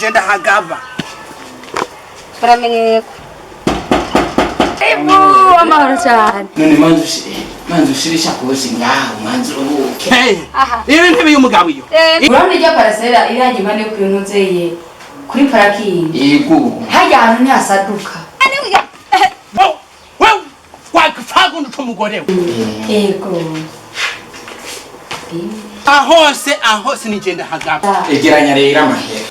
Nije ndahagaba. Baramenyereye ko. Ibu amahoro cyane. None manzi ushire ishakoshi ngaho, manzi uruhuke. Hey, Aha. iyo ntebe y'umugabo iyo. Urabona irya parasera irangi impande yo kuri ntuze kuri parikingi? Yego. Harya hantu ntihasaduka. Wewe wakufaka umugore we. Yego. Ahose ahose nije ndahagaba. Egeranya rero amahera.